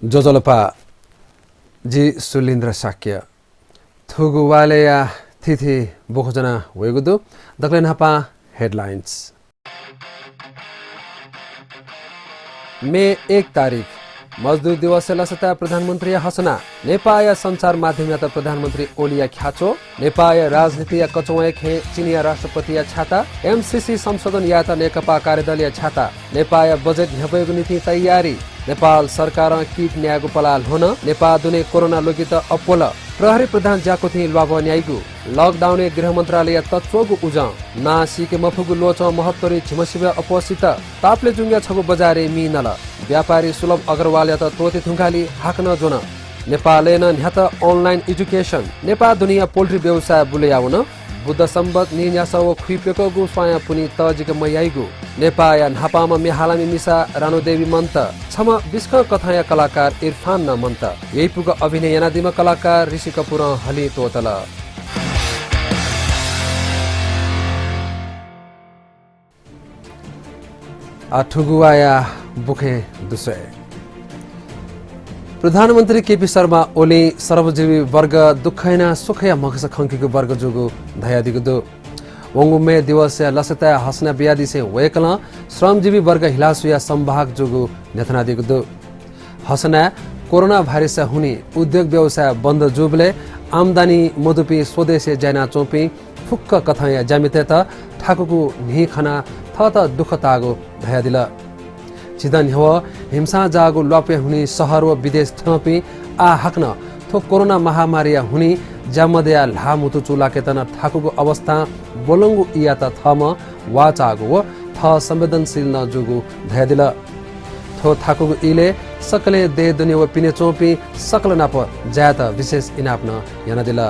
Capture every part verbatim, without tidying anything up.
ज्वजलपा, जि सुलिन्द्र शाक्य। थुगु वालय्‌या थीथी बुखँ ज्वना वयेगु दु। दकलय् न्हापां headlines। मे एक तारिख, मजदुर दिवसया लसताय् प्रधानमन्त्रीया हसना। नेपाःया सञ्चार माध्यमयात प्रधानमन्त्री ओलीया ख्याच्वः। नेपाःया राजनीतिया कचवँया खँय् चिनियाँ राष्ट्रपतिया छ्याता। एमसीसी संशोधन यायेत नेकपा कार्यदलया छ्याता। नेपाःया बजेट न्ह्यब्वयेगु निंतिं तयारी। नेपाल सरकारं किट न्यायेगु पलाः ल्ह्वन। नेपाः दुने कोरोना ल्वगित अप्वल। प्रहरी प्रधान ज्याकुथिं ल्वाभः न्याइगु। लकडाउनय् गृह मन्त्रालयया तच्वःगु उजं। नां सीके मफुगु ल्वचं महत्तरी झिम्हसिबय् अप्वःसित। ताप्लेजुङया छगू बजारय् मि नल। व्यापारी सुलभ अग्रवालयात त्वःते धुंकाः हाकनं ज्वन। नेपालय् नं न्ह्यात online education। नेपाः दुनेया पोल्ट्री व्यवसाय बुलुया वन। बुद्ध संवत् नीन्यासः व खुइप्यकःगु स्वांया पुन्हि तःजिक मयाइगु। नेपाःया न्हापांम्ह म्ये हालामि मिसा रानुदेवी मन्त। छम्ह बिस्कं कथंया कलाकार इरफान नं मन्त। यइपुक अभिनय यानादीम्ह कलाकार ऋषि कपुरं हलिं त्वःतल। आः थुगु वाःया बुखँय् दुस्वये। प्रधानमन्त्री केपी शर्मा ओलीं श्रमजीवी वर्ग दुःख यानाः सुखया म्हगस खंकीगु वर्ग जूगु धयादीगु दु। वंगु मे दिवसया लसताय् हसना बियादिसें वय्‌कलं श्रमजीवी वर्ग हिलासुया संवाहक जूगु न्ह्यथनादीगु दु। हसनाय् कोरोना भाइरसया हुनिं उद्योग व्यवसाय बन्द जूबलय् आम्दानी मदुपिं स्वदेशय् ज्या यानाच्वंपिं फुक्क कथंया ज्यामितय्‌त थाकुगु न्हि खनाः थःत दुःख ताःगु धयादिल। झिदँ न्ह्यवः हिंसां जाःगु ल्वापुया हुनिं शहर व विदेश थ्यंपिं आः हाकनं थ्व कोरोना महामारीया हुनिं ज्या मदयाः ल्हाः म्हुतु चूलाकेत नं थाकुगु अवस्थां ब्वलंगु ईयात थःम्हं वाःचाःगु व थः संवेदनशील नं जूगु धयादिल। थ्व थाकुगु ईलय् सकलें दय्‌दुने व पिने च्वंपिं सकल नाप जायेत विशेष इनाप नं यानादिल।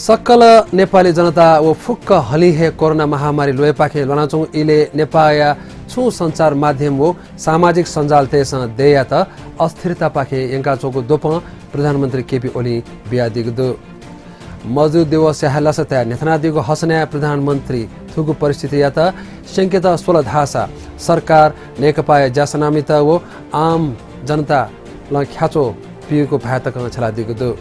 सकल नेपाली जनता व फुक्क हलिं हे कोरोना महामारी ल्वय्‌पाखें ल्वानाच्वंगु ईलय् नेपाःया छुं सञ्चार माध्यम व सामाजिक सञ्जालतय्‌सं देय्‌यात अस्थिरतापाखें यंकाच्वंगु द्वपं प्रधानमन्त्री केपी ओलीं बियादीगु दु। मजदुर दिवसया हे लसताय् न्ह्यथनादीगु हसनाय् प्रधानमन्त्रीं थुगु परिस्थितियात स्यंकेत स्वल धाःसा सरकार नेकपाया ज्यासनामित व आम जनतां ख्याच्वः पीगु भाय् तकं छ्यलादीगु दु।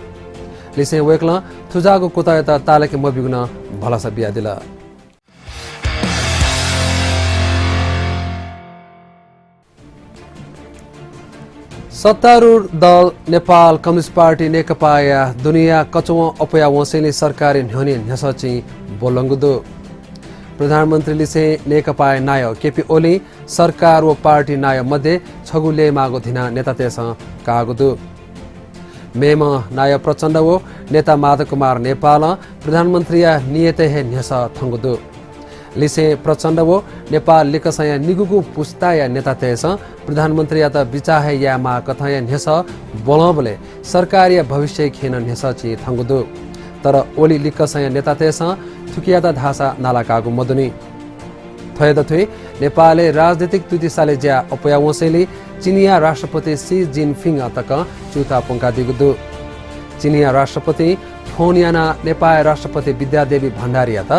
लिसें वय्‌कलं थुजाःगु कुतःयात ताःलाके मब्यूगु नं भलसा बियादिल। सत्तारूढ दल नेपाल कम्युनिस्ट पार्टी नेकपाया दुनेया कचवं अप्वया वंसेंलि सरकारया न्ह्यःने न्ह्यसः चिं ब्वलंगु दु। प्रधानमन्त्री लिसें नेकपाया नायः केपी ओलीं सरकार व पार्टी नायः मध्ये छगू ल्ययेमाःगु धिनाः नेतातय्‌सं काःगु दु। मेम्ह नायः प्रचण्ड व नेता माधव कुमार नेपालं प्रधानमन्त्रीया नियतय् हे न्ह्यसः थंगु दु। लिसें प्रचण्ड व नेपाल लिक्कसंया निगूगु पुस्ताया नेतातय्‌सं प्रधानमन्त्रीयात बिचाः हे यायेमाः कथंया न्ह्यसः ब्वलंबलय् सरकारया भविष्यया खँय् नं न्ह्यसः चिं थंगु दु। तर ओली लिक्कसंया नेतातय्‌सं थुकियात धाःसा नालाकाःगु मदुनि। थ्व हे दथुइ नेपालय् राजनीतिक तुति साले ज्या अप्वया वंसेंलि चिनिया राष्ट्रपति सी जिनफिङ तकं च्यूताः प्वंकादीगु दु। चिनिया राष्ट्रपतिं फोन यानाः नेपाःया राष्ट्रपति विद्यादेवी भण्डारीयात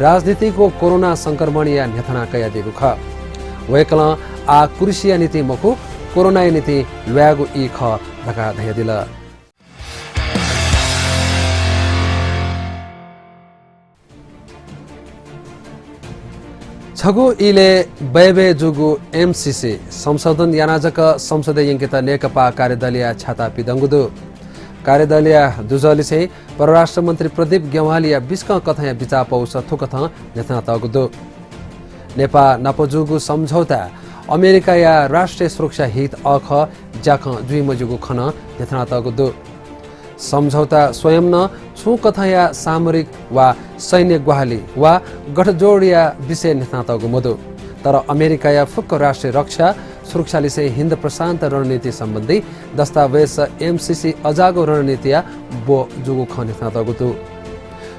राजनीतिक व कोरोना संक्रमणया न्ह्यथना कयादीगु खः। वय्‌कलं आः कुर्सीया निंतिं मखु, कोरोनाया निंतिं ल्वायेगु ई खः धकाः धयादिल। छगू ईलय् बय्‌बय् जूगु एमसीसी संशोधन यानाः जक संसदय् यंकेत नेकपा कार्यदलया छ्याता पिदंगु दु। कार्यदलया दुजः लिसें परराष्ट्र मन्त्री प्रदीप ज्ञवालीया बिस्कं कथंया बिचाः पौसा थुकथं न्ह्यथनातःगु दु। नेपाः नाप जूगु सम्झौताय् अमेरिकाया राष्ट्रिय सुरक्षा हित अःखः ज्याखँ जुइ मज्यूगु खँ नं न्ह्यथनातःगु दु। सम्झौता स्वयं नं छुं कथंया सामरिक वा सैन्य ग्वाहालि वा गठजोडया विषय न्ह्यथनातःगु मदु। तर अमेरिकाया फुक्क राष्ट्रिय रक्षा सुरक्षा लिसें हिन्द प्रशान्त रणनीति सम्बन्धी दस्तावेज एमसीसी अजाःगु रणनीतिया ब्व जूगु खँ न्ह्यथनातःगु दु।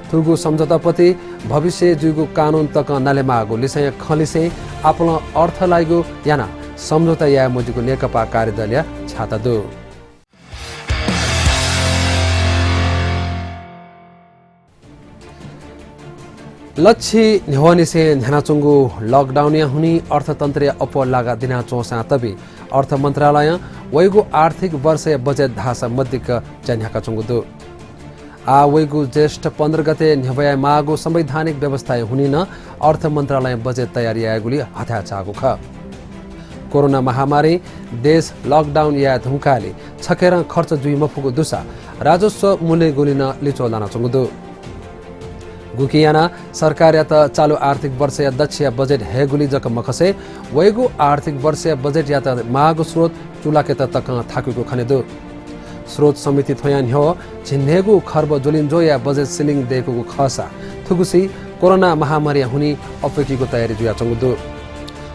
थुगु सम्झौतापति भविष्यय् जुइगु कानून तकं नालेमाःगु लिसें खँ लिसें आपालं अर्थ लाइगु यानाः सम्झौता याये मज्यूगु नेकपा कार्यदलया छ्याता दु। लच्छि न्ह्यवंनिसें न्ह्यानाच्वंगु lockdown-या हुनिं अर्थतन्त्रया अप्वः लागा दिनाच्वंसां तबि अर्थ मन्त्रालयं वइगु आर्थिक वर्षया बजेट धाःसा मदिक्क ज्या न्ह्याकाच्वंगु दु। आः वइगु ज्येष्ठ पन्ध्र गते न्ह्यब्वयायेमाःगु संवैधानिक व्यवस्थाया हुनिं नं अर्थ मन्त्रालयं बजेट तयार यायेगुली हथाय् झाःगु खः। कोरोना महामारीं देश lockdown याये धुंकाःलि छखेरं खर्च जुइ मफुगु दुसा राजस्व मुनेगुली नं लिच्वः लानाच्वंगु दु। गुकिं यानाः सरकारयात चालु आर्थिक वर्षया दच्छिया बजेट हयेगुली जक मखसे वइगु आर्थिक वर्षया बजेटयात माःगु स्रोत चुलाकेत तकं थाकुइगु खने दु। स्रोत समिति थ्वयां न्ह्यः झिंन्हय्गू खर्ब ज्वलिंज्वःया बजेट सिलिङ दय्कूगु खःसा थुगुसी कोरोना महामारीया हुनिं अप्वय्कीगु तयारी जुयाच्वंगु दु।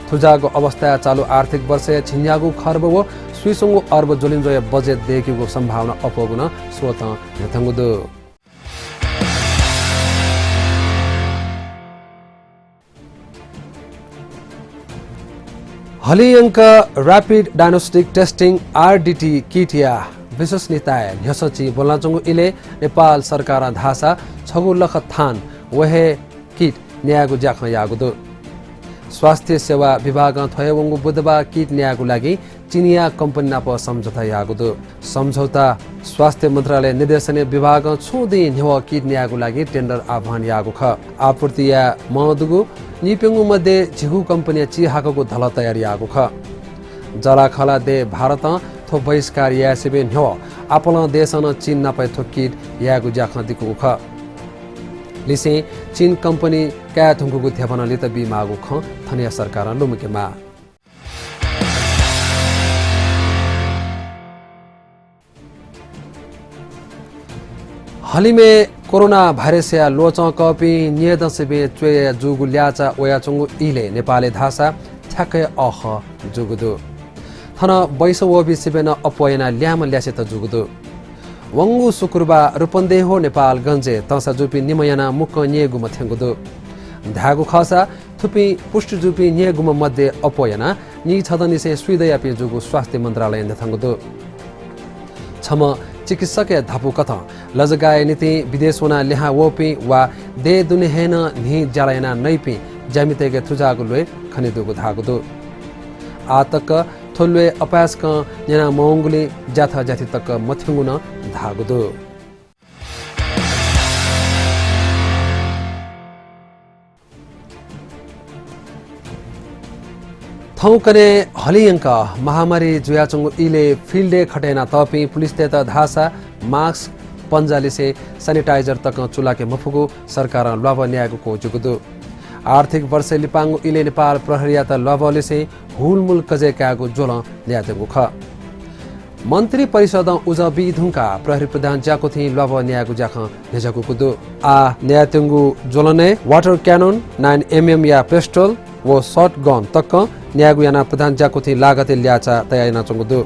थुजाःगु अवस्थाय् चालु आर्थिक वर्षया झिंन्यागू खर्ब व स्वीसंगू अर्ब ज्वलिंज्वःया बजेट दय्कीगु सम्भावना अप्वःगु नं स्रोतं न्ह्यथंगु दु। हलिंयंक Rapid Diagnostic Testing, आरडीटी, किटया विश्वसनीयताय् न्ह्यसः चिं ब्वलनाच्वंगु इलय् नेपाल सरकारं धाःसा छगू लख थान व हे किट न्यायेगु ज्याखँ याःगु दु। स्वास्थ्य सेवा विभागं थ्व हे वंगु बुधबार किट न्यायेगु लागि चिनियाँ कम्पनी नाप सम्झौता याःगु दु। सम्झौता स्वास्थ्य मन्त्रालय निर्देशनया विभागं छुं दिं न्ह्यः किट न्यायेगु लागि टेन्डर आह्वान याःगु खः। आपूर्ति याये मदुगु नीप्यंगू मध्ये झिगू कम्पनीया चिहाकःगु धलः तयार याःगु खः। जःलाखःला देय् भारतं थ्व बहिष्कार याये सिबें न्ह्यः आपालं देशं नं चीन नाप हे थ्व किट यायेगु ज्याखँ दिकूगु खः। लिसें चीन कम्पनी काये धुंकूगु ध्यबा नं लित बीमाःगु खँ थनया सरकारं लुमंकेमाः। हलिमय् कोरोना भाइरसया ल्वचं कःपिं न्यय्दँ सिबें च्वय् जूगु ल्याःचाः वयाच्वंगु इलय् नेपालय् धाःसा थ्याक्क हे अःखः जूगु दु। थन बैस वःपिं सिबें नं अप्वः यानाः ल्याय्म्ह ल्यासेत जूगु दु। वंगु शुक्रबार रूपन्देही व नेपालगञ्जय् तंसा जूपिं निम्ह यानाः मुक्कं न्यय्गुम्ह थ्यंगु दु। धायेगु खःसा थुपिं पुष्टि जूपिं न्यय्गुम्ह मध्ये अप्वः यानाः नीछदँनिसें स्वीदँयापिं जूगु स्वास्थ्य मन्त्रालयं न्ह्यथंगु दु। छम्ह चिकित्सकया धापू कथं लजगाःया निंतिं विदेश वनाः लिहां वःपिं वा देय् दुने हे नं न्हिं ज्याला यानाः नइपिं ज्यामितय्के थुजाःगु ल्वय् खनेदुगु धाःगु दु। आः तक थ्व ल्वय् अपाय्सकं न्यना मवंगुलिं ज्याथ ज्याथि तक मथ्यंगु नं धाःगु दु। थौंकन्हय् हलिंयंक महामारी जुयाच्वंगु इलय् field-य् खटे यानातःपिं पुलिसतय्त धाःसा mask, पन्जालिसें sanitizer तकं चुलाके मफुगु सरकारं ल्वाभः न्यायेगु क्वःजूगु दु। आर्थिक वर्षय् लिपांगु इलय् नेपाल प्रहरीयात ल्वाभःलिसें हुलमुल कजय् कायेगु ज्वलं न्यायेत्यंगु खः। मन्त्री परिषदं उजं बी धुंकाः प्रहरी प्रधान ज्याकुथिं ल्वाभः न्यायेगु ज्याखँ न्ह्यज्याकूगु दु। आः न्यायेत्यंगु ज्वलनय् water cannon, nine MM या pistol व shotgun तकं न्यायेगु यानाः प्रधान ज्याकुथिं लागातय् ल्याःचाः तयाः यानाच्वंगु दु।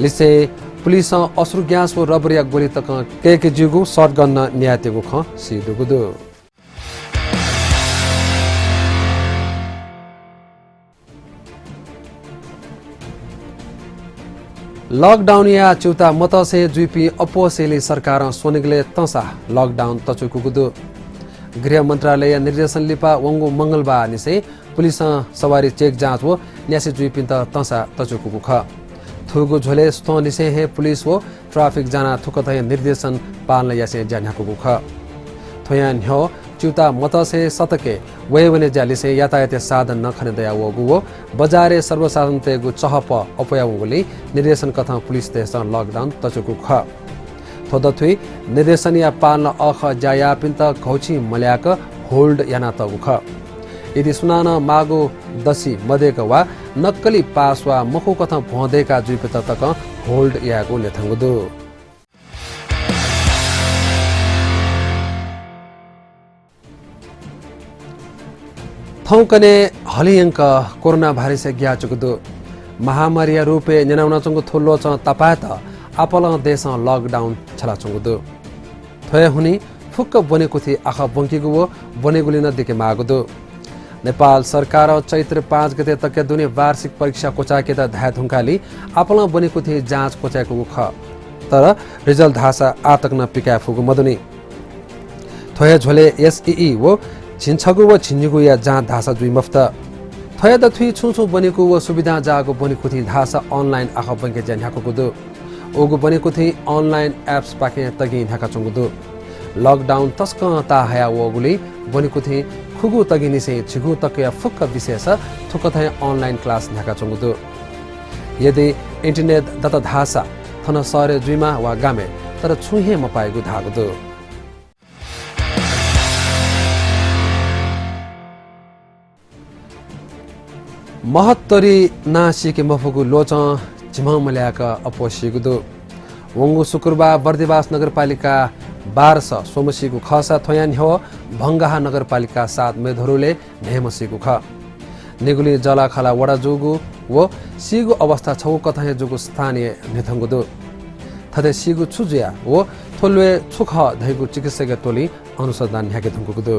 लिसें पुलिसं अश्रु ग्यास व रबरया गोली तकं कय्के ज्यूगु shotgun नं न्यायेत्यंगु खँ सीदुगु दु। Lockdown-या च्यूताः मतसे जुइपिं अप्वःसेंलि सरकारं स्वनिगलय् तंसा lockdown तच्वकूगु दु। गृह मन्त्रालयया निर्देशन लिपा वंगु मंगलबारनिसें पुलिसं सवारी check जाँच व न्यासि जुइपिन्त तंसा तच्वकूगु खः। थुगु झ्वलय् सुथंनिसें हे पुलिस व traffic जानाः थुकथंया निर्देशन पालना यासें ज्या न्ह्याकूगु खः। थ्वयां न्ह्यः च्यूताः मतसे सतकय् वयेवने ज्या लिसें यातायातया साधन नं खनेदया वःगु व बजारय् सर्वसाधारणतय्गु चहःपहः अप्वया वंगुलिं निर्देशन कथं पुलिसतय्सं lockdown तच्वकूगु खः। थ्व दथुइ निर्देशनया पालना अःखः ज्या याःपिन्त घौछिं मल्याक hold यानातःगु खः। यदि सुनानं माःगु दसि मदय्क वा नक्कली pass वा मखुकथं भ्वं दय्का जुइपिन्त तकं hold यायेगु न्ह्यथंगु दु। थौंकन्हय् हलिंयंक कोरोना भाइरसया ग्याःचिकु दु। महामारीया रूपय् न्यनावनाच्वंगु थ्व ल्वचं तापायेत आपालं देशं lockdown छ्यलाच्वंगु दु। थ्व हे हुनिं फुक्क ब्वनेकुथि आखः ब्वंकीगु व ब्वनेगुलि नं दिके माःगु दु। नेपाल सरकारं चैत्र पाँच गते तकया दुने वार्षिक परीक्षा क्वचाय्केत धाये धुंकालि आपालं ब्वनेकुथि जाँच क्वचाय्कूगु खः। तर result धाःसा आः तक नं पिकाये फुगु मदुनि। थ्व हे झ्वलय् एसईई व झिंछगू व झिंनिगूया जाँच धाःसा जुइ मफुत। थ्वया दथुइ छुं छुं ब्वनेकू व सुविधां जाःगु ब्वनेकुथिं धाःसा online आखः ब्वंके ज्या न्ह्याकूगु दु। उगु ब्वनेकुथिं online apps पाखें तगिं न्ह्याकाच्वंगु दु। Lockdown तसकं ताःहाया वःगुलिं ब्वनेकुथिं खुगू तगिंनिसें झिगू तकया फुक्क विषयस थुकथं online class न्ह्याकाच्वंगु दु। यदि internet दत धाःसा थन शहरय् जुइमा वा गामय्, तर छुं हे मपाइगु धाःगु दु। महत्तरी नां सीके मफुगु ल्वचं झिम्हं मल्याक अप्वः सीगु दु। वंगु शुक्रबार बर्दिवास नगरपालिका बाह्रस स्वम्ह सीगु खःसा थ्वयां न्ह्यः भंगाहा नगरपालिका सात मेधुरुलय् न्हय्म्ह सीगु खः। निगुलिं जःलाखःला वडा जूगु व सीगु अवस्था छगू कथं हे जूगु स्थानीय न्ह्यथंगु दु। थथे सीगु छु जुया व थ्व ल्वय् छु खः धइगु चिकित्सकीय टोलिं अनुसन्धान न्ह्याके धुंकूगु दु।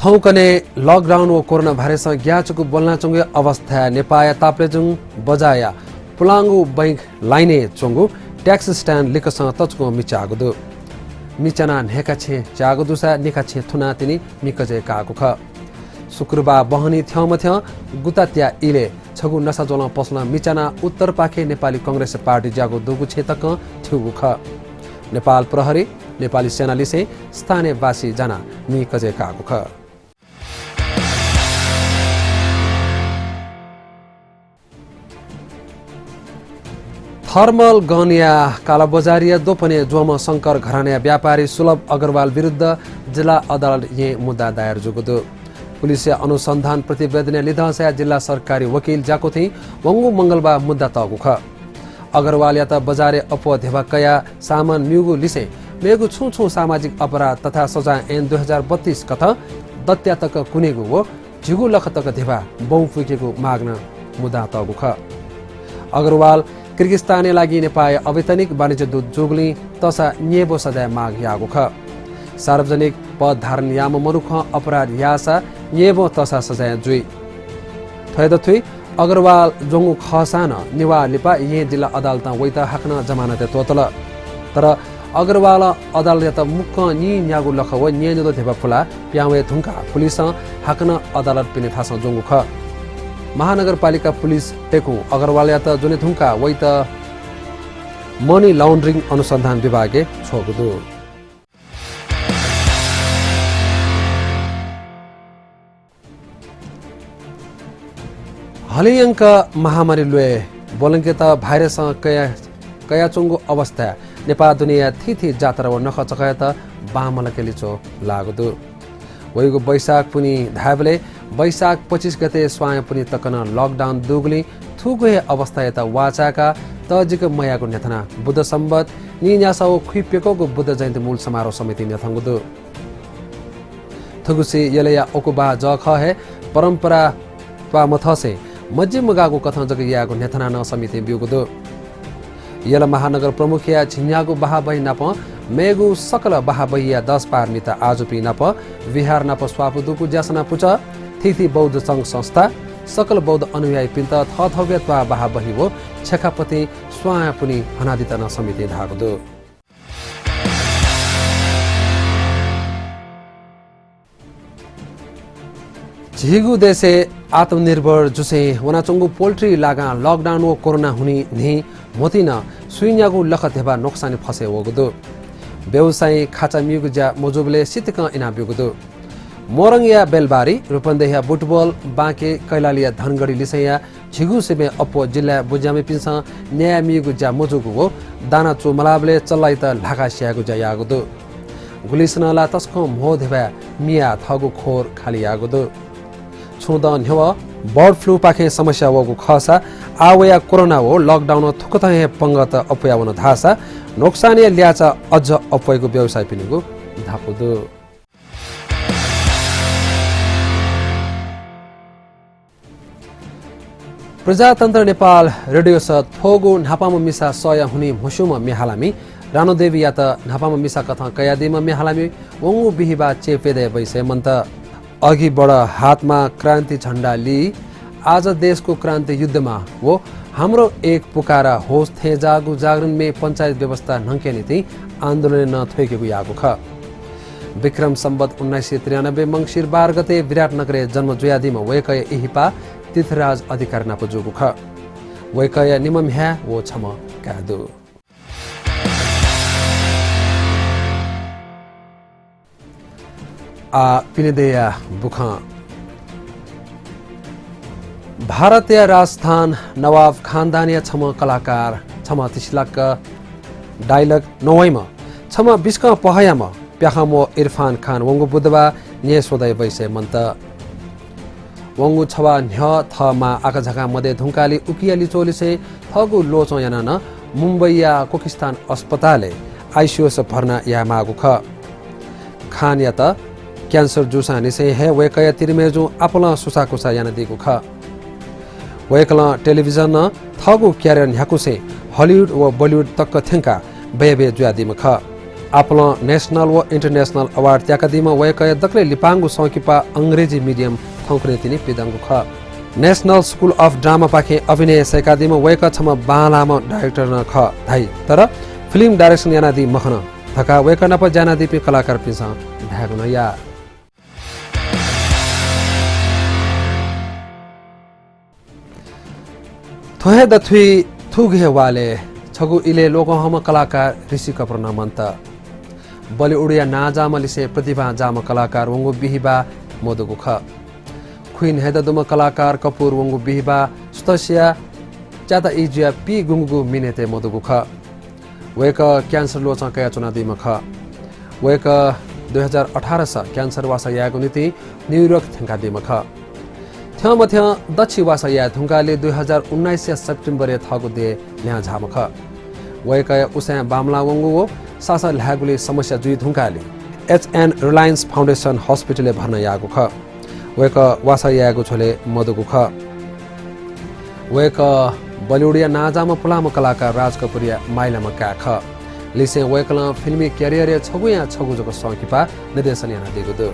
थौंकन्हय् lockdown व कोरोना भाइरसं ग्याःचुकु ब्वलनाच्वंगु अवस्थाय् नेपाःया तापालेजुङ बजारया पुलांगु bank line-य् च्वंगु taxi stand लिक्कसं तच्वकं मिचाःगु दु। मिचानाः न्हय्का छेँ च्याःगु दुसा निखा छेँ थुनाः तिनि मिकजय् काःगु खः। शुक्रबार बहनी थ्यंमथ्यं गुतात्या इलय् छगू नसाज्वलं पसलं मिचानाः उत्तरपाखे नेपाली कांग्रेस पार्टी ज्याःगु दुगु छेँ तकं थ्यूगु खः। नेपाल प्रहरी, नेपाली सेनालिसें स्थानीयबासी जानाः मिकजय् काःगु खः। Thermal gun-या कालाबजारीया द्वपनय् ज्वंम्ह शंकर घरानाया व्यापारी सुलभ अग्रवाल विरुद्ध जिल्ला अदालत येँय् मुद्दा दायर जूगु दु। पुलिसया अनुसन्धान प्रतिवेदनया लिधंसाय् जिल्ला सरकारी वकिल ज्याकुथिं वंगु मंगलबार मुद्दा तःगु खः। अग्रवालयात बजारय् अप्वः ध्यबा कयाः सामान म्यूगु लिसें मेगु छुं छुं सामाजिक अपराध तथा सजाय ऐन दुई हजार बत्तीस कथं दत्या तक कुनेगु व झिगू लख तक ध्यबा बौं पुइकेगु माग नं मुद्दां तःगु खः। अग्रवाल किर्गिस्तानया लागि नेपाःया अवैतनिक वाणिज्य दूत जूगुलिं तःसा न्यय्ब्व सजाय माग याःगु खः। सार्वजनिक पद धारण याःम्ह मनुखं अपराध याःसा न्यय्ब्वं तःसा सजाय जुइ। थ्वया दथुइ अग्रवाल ज्वंगु खःसां नं निभाः लिपा येँ जिल्ला अदालतं वइत हाकनं जमानतय् त्वःतल। तर अग्रवालं अदालतयात मुक्कं नीन्यागू लख व न्यय्न्वद्वः ध्यबा पुलाः पिहां वये धुंकाः पुलिसं हाकनं अदालत पिने थासं ज्वंगु खः। महानगरपालिका पुलिस दय्‌कूं अग्रवालयात ज्वने धुंकाः वइत money laundering अनुसन्धान विभागय् छ्वःगु दु। हलिंयंक महामारी ल्वय् ब्वलंकेत भाइरसं कया-, कयाच्वंगु अवस्थाय् नेपाः दुनेया थीथी जात्रा व नखःचखःयात बांमलाकेगु लिच्वः लाःगु दु। वइगु वैशाख पुन्हि धायेबलय् वैशाख पच्चिस गते स्वांया पुन्हि तक नं lockdown दुगुलिं थुगु हे अवस्थायात वाःचाय्‌काः तःजिक मयायेगु न्ह्यथनाः बुद्ध संवत् नीन्यासः व खुइप्यकःगु बुद्ध जयन्ती मूल समारोह समितिं न्ह्यथंगु दु। थुगुसी यलया अकूबाः जःखः हे परम्परा त्वाः मथःसें मजिमगाःगु कथं जक यायेगु न्ह्यथनाः नं समितिं ब्यूगु दु। यल महानगर प्रमुखया झिंन्यागू बाहाबही नाप मेगु सकल बाहाबहीया दसपारमित आजुपिं नाप विहार नाप स्वापू दुगु ज्यासना पुचः, थीथी बौद्ध संघ संस्था, सकल बौद्ध अनुयायीपिन्त थःथःगु त्वाः बाहाबही व छेखापतिं स्वांया पुन्हि हनादीत नं समितिं धाःगु दु। झीगु देशय् आत्मनिर्भर जुसें वनाच्वंगु poultry लागां lockdown व कोरोना हुनिं न्हि म्होतिं नं स्वीन्यागू लख ध्यबा नोक्सानय् फसय् वःगु दु। व्यवसायीं खाचा मीगु ज्या मजूबलय् सितिकं इनाब्यूगु दु। मोरङया बेलबारी, रूपन्देहीया बुटबोल, बाँके, कैलालीया धनगढी लिसेंया झिगू सिबें अप्वः जिल्लाय् बुज्याःम्हपिन्सं न्यायेमीगु ज्या मजूगु व दाना चूमलाःबलय् चल्लाइत ल्हाखा स्यायेगु ज्या याःगु दु। गुलिसिनं ला तसकं म्हो ध्यबाय् मियाः थःगु खोर खालि याःगु दु। छुं दँ न्ह्यवः bird flu पाखें समस्या वःगु खःसा आः वयाः कोरोना व lockdown थुकथं हे पंगःत अप्वयावन धाःसा नोक्सानया ल्याःचा अझ अप्वइगु व्यवसायीपिनिगु धापू दु। प्रजातन्त्र नेपाल रेडियोस थ्वःगु न्हापांम्ह मिसा सःया हुनिं म्हस्यूम्ह म्ये हालामि रानुदेवीयात न्हापांम्ह मिसा कथं कयादीम्ह म्ये हालामि वंगु बिहिबाः च्यय्‌प्यदँय् बैसय् मन्त। अघि बढ, हातमा क्रान्ति झण्डा ली, आज देशको क्रान्ति युद्धमा व हाम्रो एक पुकारा होस थें जाःगु जागरणम्हे पञ्चायत व्यवस्था न्हंके निंतिं आन्दोलनय् नं थ्वय्केगु याःगु खः। विक्रम सम्बत उन्नाइस सय त्रियानब्बे मंसिर बाह्र गते विराटनगरय् जन्म जुयादीम्ह वय्कःया इहिपा तीर्थराज अधिकारी नाप जूगु खः। वय्कःया निम्ह म्ह्याय् व छम्ह काय् दु। आः पिनेदँया बुखँ। भारतया राजस्थान नवाब खानदानया छम्ह कलाकार, छम्ह तिसिलाक्क dialogue नवाइम्ह, छम्ह बिस्कं पहःयाम्ह प्याखंम्व इरफान खान वंगु बुधबाः न्हय्स्वदँय् वइसय् मन्त। वंगु छवाः न्ह्यः थः मां आकाझाकां मदये धुंकालि उकिया लिच्वःलिसें थःगु ल्वचं यानाः नं मुम्बईया कोकिस्तान अस्पतालय् आइसियुस भर्ना यायेमाःगु खः। खानयात cancer जूसांनिसें हे वय्कःया तिरिमय्जुं आपालं सुसाःकुसाः यानादीगु खः। वय्कलं टेलिभिजनं थःगु career न्ह्याकुसें हलिउड व बलिउड तक थ्यंकाः बय्बय् जुयादीम्ह खः। आपालं national व international award त्याकादीम्ह वय्कःया दकलय् लिपांगु संकिपा अंग्रेजी medium थौंकन्हय् तिनि पिदंगु खः। National School of Drama पाखें अभिनय सय्कादीम्ह वय्कः छम्ह बांलाःम्ह director नं खः धाइ, तर film direction यानादी मखन धकाः वय्कः नाप ज्या यानादीपिं कलाकारपिन्सं धायेगु नं याः। थ्व हे दथुइ थुगु हे वालय् छगू इलय् लोकंहःम्ह कलाकार ऋषि कपुर नं मन्त। बलिउडया नांजाःम्ह लिसें प्रतिभां जाःम्ह कलाकार वंगु बिहिबाः मदुगु खः। खुइन्हय्दँ दुम्ह कलाकार कपुर वंगु बिहिबाः सुथसिया च्याता इजुया पीगुंगुगु मिनेतय् मदुगु खः। वय्कः cancer ल्वचं कयाच्वनादीम्ह खः। वय्कः दुई हजार अठारस cancer वासः यायेगु निंतिं न्यूयोर्क थ्यंकादीम्ह खः। थ्यंमथ्यं दच्छि वासः याये धुंकालि दुई हजार उन्नाइसया सेप्टेम्बरय् थःगु देय् ल्हायेझाःम्ह खः। वय्कःया उसाँय् बांमलाः वंगु व सासः ल्हायेगुलिइ समस्या जुइ धुंकालि एचएन रिलायन्स फाउन्डेसन हस्पिटलय् भर्ना याःगु खः। वय्कः वासः यायेगु झ्वलय् मदुगु खः। वय्कः बलिउडया नांजाःम्ह पुलांम्ह कलाकार राज कपुरया माइलाम्ह काय् खः। लिसें वय्कलं फिल्मी career-य् छगूयां छगू जक संकिपा निर्देशन यानादीगु दु।